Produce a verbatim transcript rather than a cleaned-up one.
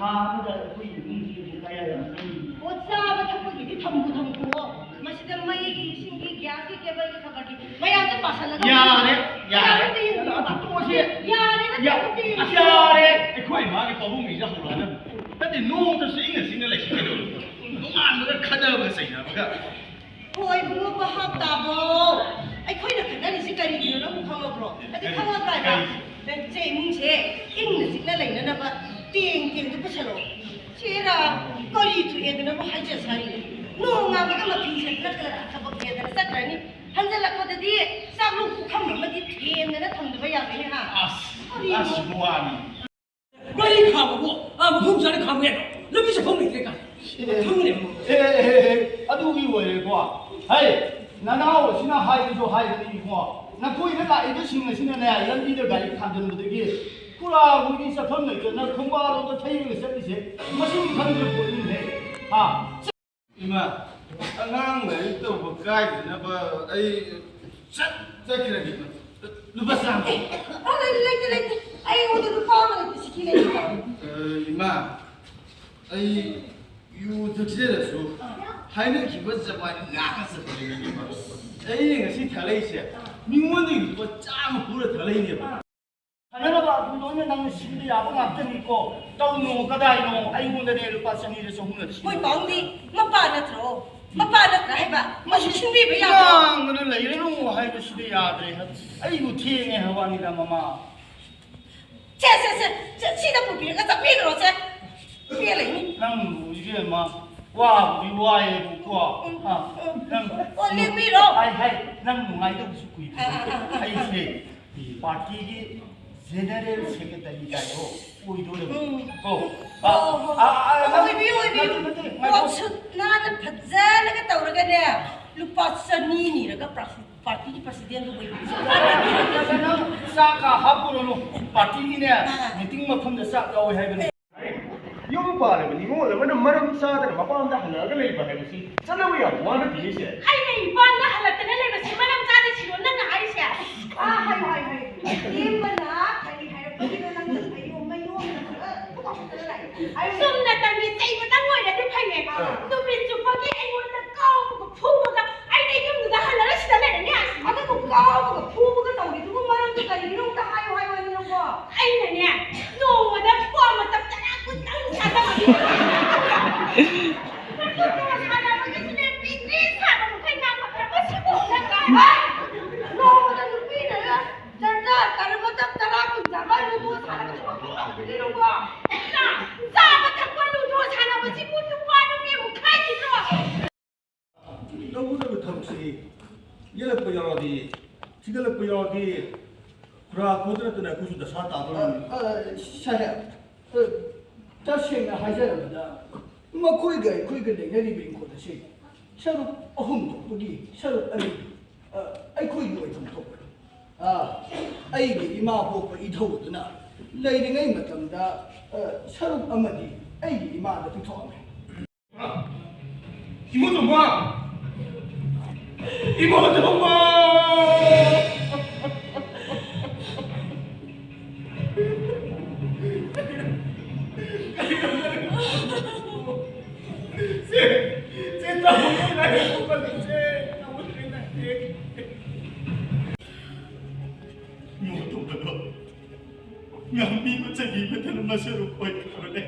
ꯊꯥ ꯑꯃꯗ ꯑꯩꯈꯣꯏ ꯏꯃꯨꯡꯁꯤ ꯂꯨꯄꯥ ꯀꯌꯥ ꯌꯥꯝ ꯆꯪꯉꯤ? ꯑꯣ, ꯆꯥꯕ ꯊꯛꯄꯒꯤꯗꯤ ꯊꯝꯕꯨ ꯊꯝꯈꯣ꯫ ꯃꯁꯤꯗ ꯃꯩꯒꯤ, ꯏꯁꯤꯡꯒꯤ, ꯒ꯭ꯌꯥꯁꯀꯤ, ꯀꯦꯕꯜꯒꯤ ꯈꯕꯔꯒꯤ ꯃꯌꯥꯝꯁꯦ ꯄꯥꯁꯜꯂꯒ ꯌꯥꯔꯦ, ꯌꯥꯔꯦ꯫ ꯌꯥꯔꯦ, ꯇꯣꯛꯑꯁꯦ꯫ ꯌꯥꯔꯦ, ꯅꯠꯇꯦ, ꯌꯥ-, ꯅꯠꯇꯦ꯫ ꯌꯥꯔꯦ꯫ ꯑꯩꯈꯣꯏ ꯏꯃꯥꯒꯤ ꯄꯥꯕꯨꯡꯒꯤꯁꯦ ꯍꯧꯔꯛꯑꯗꯕꯅꯤ꯫ ꯅꯠꯇꯦ, ꯅꯣꯡꯃꯇꯁꯨ ꯏꯪꯅ ꯆꯤꯛꯅ ꯂꯩꯁꯤ ꯀꯩꯗꯧꯔꯒꯦ? ꯅꯣꯡꯉꯥꯟꯕꯒ ꯈꯠꯅꯕꯒ ꯆꯩꯅꯕꯒ꯫ ꯍꯣꯏ, ꯏꯕꯨꯡꯉꯣ, ꯚꯥꯞ ꯇꯥꯕ꯭ꯔꯣ? ꯑꯩꯈꯣꯏꯅ ꯈꯠꯅꯔꯤꯁꯤ ꯀꯔꯤꯒꯤꯅꯣ ꯅꯪꯕꯨ ꯈꯪꯉꯕ꯭ꯔꯣ? ꯑꯗꯨ ꯈꯪꯉꯀꯥꯟꯗ ꯅꯪꯁꯦ ꯏꯃꯨꯡꯁꯦ ꯏꯪꯅ ꯆꯤꯛꯅ ꯂꯩꯅꯅꯕ ꯇꯦꯡ ꯇꯦꯡꯗꯨ ꯄꯨꯁꯜꯂꯛꯑꯣ꯫ ꯆꯦꯔꯥ, ꯀꯔꯤ ꯊꯣꯛꯑꯦꯗꯅꯕꯨ ꯍꯥꯏꯖ ꯁꯥꯔꯤꯅꯣ? ꯅꯣꯡꯉꯥꯟꯕꯒ ꯃꯐꯤ ꯁꯦꯠꯇꯅ ꯊꯕꯛ ꯍꯦꯟꯗꯅ ꯆꯠꯈ꯭ꯔꯅꯤ꯫ ꯍꯟꯖꯜꯂꯛꯄꯗꯗꯤ ꯆꯥꯛꯂꯨ ꯄꯨꯈꯝ ꯑꯃꯗꯤ ꯊꯦꯡꯗꯅ ꯊꯝꯗꯕ ꯌꯥꯔꯣꯏꯅꯦ, ꯍꯥ? ꯑꯁ, ꯀꯔꯤꯅꯣ? ꯑꯁ, ꯋꯥꯅꯤ꯫ ꯒꯥꯔꯤ ꯈꯥꯝꯕꯕꯨ, ꯑꯥ, ꯃꯐꯝ ꯆꯥꯅ ꯈꯥꯝꯕ ꯌꯥꯗ꯭ꯔꯣ? ꯂꯝꯕꯤ ꯆꯠꯐꯝ ꯂꯩꯇ꯭ꯔꯦ ꯀꯥꯏ꯫ ꯈꯪꯗꯦ꯫ ꯑꯦ, ꯑꯦ, ꯑꯦ, ꯑꯦ, ꯑꯗꯨꯒꯤ ꯑꯣꯏꯔꯦꯀꯣ꯫ ꯍꯩ, ꯅꯅꯥꯎ ꯑꯁꯤꯅ ꯍꯥꯏꯕꯁꯨ ꯍꯥꯏꯕꯅꯤꯀꯣ꯫ ꯅꯈꯣꯏꯗ ꯂꯥꯛꯏꯕꯁꯤꯡ ꯑꯁꯤꯅꯅꯦ, ꯂꯝꯕꯤꯗ ꯒꯥꯔꯤ ꯈꯥꯝꯖꯤꯟꯕꯗꯒꯤ ꯈꯨꯔꯥ ꯍꯨꯏꯗꯤ ꯆꯠꯐꯝ ꯂꯩꯇꯅ ꯈꯣꯡꯕꯥꯜꯂꯣꯝꯗ ꯊꯩꯔꯒ ꯆꯠꯂꯤꯁꯦ ꯃꯁꯤꯡ ꯈꯪꯗ꯭ꯔ ꯄꯣꯠꯅꯤꯅꯦ꯫ ꯍꯥ? ꯏꯃꯥ, ꯑꯉꯥꯡ ꯂꯥꯏꯔꯤꯛ ꯇꯧꯕ ꯀꯥꯏꯗꯅꯕ ꯑꯩ ꯆꯠ ꯆꯠꯈ꯭ꯔꯒꯦ, ꯏꯃꯥ꯫ ꯂꯨꯄꯥ ꯆꯥꯝꯃ꯫ ꯑꯦ, ꯑ, ꯂꯩꯇꯦ, ꯂꯩꯇꯦ, ꯂꯩꯇꯦ꯫ ꯑꯩꯉꯣꯟꯗ ꯂꯨꯄꯥ ꯑꯃ ꯂꯩꯇꯦ, ꯁꯤꯀꯤ ꯂꯩꯇꯦ꯫ ꯑ, ꯏꯃꯥ, ꯑꯩ ꯌꯨ ꯊꯛꯆꯔꯁꯨ ꯍꯥꯏꯅꯈꯤꯕ ꯖꯕꯥꯟ ꯉꯥꯛꯅ ꯆꯠꯄꯅꯦ, ꯏꯃꯥ꯫ ꯑꯩꯅ ꯉꯁꯤ ꯊꯛꯂꯛꯏꯁꯦ ꯃꯤꯉꯣꯟꯗꯒꯤ ꯂꯨꯄꯥ ꯆꯥꯝꯃ ꯄꯨꯔ ꯊꯛꯂꯛꯏꯅꯦꯕ꯫ ꯐꯅꯅꯕ ꯑꯗꯨ ꯂꯣꯏꯅ ꯅꯪꯅ ꯁꯤꯟꯕ ꯌꯥꯕ ꯉꯥꯛꯇꯅꯤꯀꯣ꯫ ꯇꯧꯅꯨ, ꯀꯗꯥꯏꯅꯣ? ꯑꯩꯉꯣꯟꯗꯅꯦ ꯂꯨꯄꯥ ꯆꯅꯤꯔ ꯆꯍꯨꯝꯔ ꯁꯤꯟꯅꯕ꯫ ꯃꯣꯏ ꯄꯥꯎꯗꯤ ꯃꯄꯥ ꯅꯠꯇ꯭ꯔꯣ? ꯃꯄꯥ ꯅꯠꯇ꯭ꯔꯥ ꯍꯥꯏꯕ? ꯃꯁꯤ ꯁꯤꯟꯕꯤꯕ ꯌꯥꯗ꯭ꯔꯣ? ꯉꯥꯡꯗꯅ ꯂꯩꯔꯅꯨ ꯍꯥꯏꯕꯁꯤꯗ ꯌꯥꯗ꯭ꯔꯦ꯫ ꯑꯩꯕꯨ ꯊꯦꯡꯉꯦ ꯍꯥꯏꯕ ꯋꯥꯅꯤꯗ, ꯃꯃꯥ꯫ ꯁꯦ, ꯁꯦ, ꯁꯦ, ꯁꯦ, ꯁꯤꯗ ꯄꯨꯕꯤꯔꯒ ꯆꯠꯄꯤꯈ꯭ꯔꯣ, ꯁꯦ꯫ ꯄꯦꯜꯂꯦ꯫ ꯅꯪꯕꯨ ꯏꯕꯦꯝꯃ, ꯋꯥꯕꯨꯗꯤ ꯋꯥꯏꯌꯦꯕꯀꯣ꯫ ꯎꯝ, ꯍꯥ, ꯎꯝ꯫ ꯅꯪ ꯑꯣ, ꯂꯦꯡꯕꯤꯔꯣ꯫ ꯍꯥꯏ, ꯍꯥꯏ, ꯅꯪ ꯅꯨꯡꯉꯥꯏꯗꯧꯕꯁꯨ ꯀꯨꯏꯗ꯭ꯔꯦ꯫ ꯑꯥ, ꯑꯥ, ꯑꯥ, ꯑꯥ꯫ ꯑꯩꯁꯦ ꯄꯥꯔꯇꯤꯒꯤ ꯖꯦꯅꯔꯦꯜ ꯁꯦꯀ꯭ꯔꯦꯇꯔꯤ ꯀꯥꯏꯗꯣ ꯑꯣꯏꯗꯣꯔꯕꯅꯤ꯫ ꯎꯝ꯫ ꯀꯣ? ꯑꯣ, ꯍꯣ, ꯍꯣ꯫ ꯑꯥ, ꯑꯥ, ꯅꯪ ꯑꯣꯏꯕꯤꯌꯨ, ꯑꯣꯏꯕꯤꯌꯨ꯫ ꯅꯠꯇꯦ, ꯅꯠꯇꯦ, ꯉꯥꯏꯈꯣ꯫ ꯀꯣꯠ ꯁꯨꯠ ꯅꯥꯟꯅ ꯐꯖꯅꯒ ꯇꯧꯔꯒꯅꯦ, ꯂꯨꯄꯥ ꯆꯅꯤ ꯅꯤꯔꯒ ꯄꯥꯔꯇꯤ ꯄꯥꯔꯇꯤꯒꯤ ꯄ꯭ꯔꯁꯤꯗꯦꯟꯗꯨ ꯑꯣꯏꯕꯤꯔꯁꯦ꯫ ꯅꯪ ꯆꯥꯛꯀ ꯍꯥꯞꯄꯨꯔꯅꯨ꯫ ꯄꯥꯔꯇꯤꯒꯤꯅꯦ, ꯑꯥ꯫ ꯃꯤꯇꯤꯡ ꯃꯐꯝꯗ ꯆꯥꯛ ꯌꯥꯎꯋꯦ ꯍꯥꯏꯕꯅꯤ꯫ ꯌꯨꯝ ꯄꯥꯜꯂꯕ ꯅꯤꯉꯣꯜ ꯑꯃꯅ ꯃꯔꯝ ꯆꯥꯗꯅ ꯃꯄꯥꯝꯗ ꯍꯜꯂꯛꯑꯒ ꯂꯩꯕ ꯍꯥꯏꯕꯁꯤ ꯆꯠꯅꯕ ꯌꯥꯝ ꯋꯥꯅ ꯊꯤꯔꯤꯁꯦ꯫ ꯑꯩꯅ ꯏꯄꯥꯝꯗ ꯍꯜꯂꯛꯇꯅ ꯂꯩꯕꯁꯤ ꯃꯔꯝ ꯆꯥꯗꯦ ꯁꯤꯔꯣ ꯅꯪꯅ ꯍꯥꯏꯔꯤꯁꯦ? ꯑꯥ, ꯍꯥꯏꯌꯨ, ꯍꯥꯏꯌꯨ, ꯍꯥꯏꯌꯨ꯫ ꯏꯇꯦꯝꯕꯅ ꯀꯔꯤ ꯍꯥꯏꯔꯛꯄꯒꯤꯅꯣ ꯅꯪꯅ ꯐꯩꯌꯣꯝ ꯃꯌꯣꯝꯗ ꯄꯨꯔꯥ ꯆꯨꯝꯅ ꯇꯝꯕꯤ ꯆꯩꯕꯗꯪ ꯑꯣꯏꯔꯗꯤ ꯐꯩꯌꯦ꯫ ꯑꯥ꯫ ꯅꯨꯃꯤꯠ ꯆꯨꯞꯄꯒꯤ ꯑꯩꯉꯣꯟꯗ ꯀꯥꯎꯕꯒ ꯐꯨꯕꯒ ꯑꯩꯅ ꯌꯨꯝꯗꯨꯗ ꯍꯜꯂꯒ ꯁꯤꯗ ꯂꯩꯔꯅꯤ ꯍꯥꯏꯁꯤꯅꯤ꯫ ꯑꯗꯨꯕꯨ ꯀꯥꯎꯕꯒ ꯐꯨꯕꯒ ꯇꯧꯔꯤꯗꯨꯕꯨ ꯃꯔꯝꯗꯨ ꯀꯔꯤꯒꯤꯅꯣ ꯑꯝꯇ ꯍꯥꯏꯌꯨ ꯍꯥꯏꯌꯨ ꯍꯥꯏꯅꯤꯡꯉꯣꯀꯣ꯫ ꯑꯩꯅꯅꯦ, ꯅꯣꯡꯃꯗ ꯀ꯭ꯋꯥ ꯃꯇꯞ ꯇꯔꯥ ꯀꯨꯟꯇꯪ ꯆꯥꯖꯕꯅꯤ꯫ ꯅꯠꯇ꯭ꯔꯒ ꯁꯥꯟꯅꯕꯒꯤꯁꯨꯅꯦ ꯄꯤꯛꯇ꯭ꯔꯤ ꯁꯥꯕ ꯃꯈꯩ ꯉꯥꯡꯕ ꯈꯔ ꯃꯁꯤꯕꯨ ꯎꯅꯕ꯭ꯔꯥ? ꯍꯥꯏ! ꯅꯣꯡꯃꯗ ꯅꯨꯄꯤꯅꯒ ꯗꯔꯀꯥꯔ ꯇꯥꯔꯕ ꯃꯇꯝ ꯇꯔꯥ ꯀꯨꯟ ꯆꯥꯕ ꯂꯨꯗꯣ ꯁꯥꯟꯅꯕꯁꯤꯕꯨ ꯈꯪꯉꯝꯒꯅꯤꯅꯀꯣ꯫ ꯆꯥꯕ ꯊꯛꯄ ꯂꯨꯗꯣ ꯁꯥꯟꯅꯕꯁꯤꯕꯨ ꯅꯨꯄꯥ ꯅꯨꯄꯤꯕꯨ ꯈꯥꯏꯈꯤꯗ꯭ꯔꯣ? ꯇꯧꯒꯗꯕ ꯊꯕꯛꯁꯤ ꯌꯦꯜꯂꯛꯄ ꯌꯥꯎꯔꯗꯤ, ꯊꯤꯒꯠꯂꯛꯄ ꯌꯥꯎꯔꯗꯤ, ꯈꯨꯔꯥ ꯈꯣꯠꯇ ꯅꯠꯇꯅ ꯑꯩꯈꯣꯏꯁꯨ ꯗꯁꯥ ꯇꯥꯗꯧꯔꯤꯕꯅꯤ꯫ ꯑ, ꯑ, ꯁꯥꯍꯦꯕ, ꯑ, ꯇꯁꯦꯡꯅ ꯍꯥꯏꯖꯔꯕꯗ, ꯃꯈꯣꯏꯒ ꯑꯩꯈꯣꯏꯒ ꯂꯩꯅꯔꯤꯕ ꯏꯪꯈꯣꯜ ꯑꯁꯤ ꯁꯔꯨꯛ ꯑꯍꯨꯝ ꯊꯣꯛꯄꯒꯤ ꯁꯔꯨꯛ ꯑꯅꯤ, ꯑ, ꯑꯩꯈꯣꯏꯒꯤ ꯑꯣꯏꯐꯝ ꯊꯣꯛꯄꯅꯤ꯫ ꯑ, ꯑꯩꯒꯤ ꯏꯃꯥ ꯄꯣꯛꯄ ꯏꯙꯧ ꯑꯗꯨꯅ ꯂꯩꯔꯤꯉꯩ ꯃꯇꯝꯗ, ꯑ, ꯁꯔꯨꯛ ꯑꯃꯗꯤ ꯑꯩꯒꯤ ꯏꯃꯥꯗ ꯄꯤꯊꯣꯛꯑꯝꯃꯦ꯫ ꯏꯃꯣꯇꯣꯝꯕ! ꯏꯃꯣꯇꯣꯝꯕ! ꯆꯦ, ꯆꯦ, ꯇꯥꯃꯣ ꯂꯥꯏ ꯍꯔꯥꯎꯕ ꯆꯦ, ꯇꯥꯃꯣ ꯂꯥꯏ ꯏꯃꯣꯇꯣꯝꯕꯗꯣ ꯉꯥꯡꯕꯤꯕ ꯆꯩꯕꯤꯕꯗꯅ ꯃꯁꯔꯨꯛ ꯑꯣꯏꯈ꯭ꯔꯕꯅꯦ꯫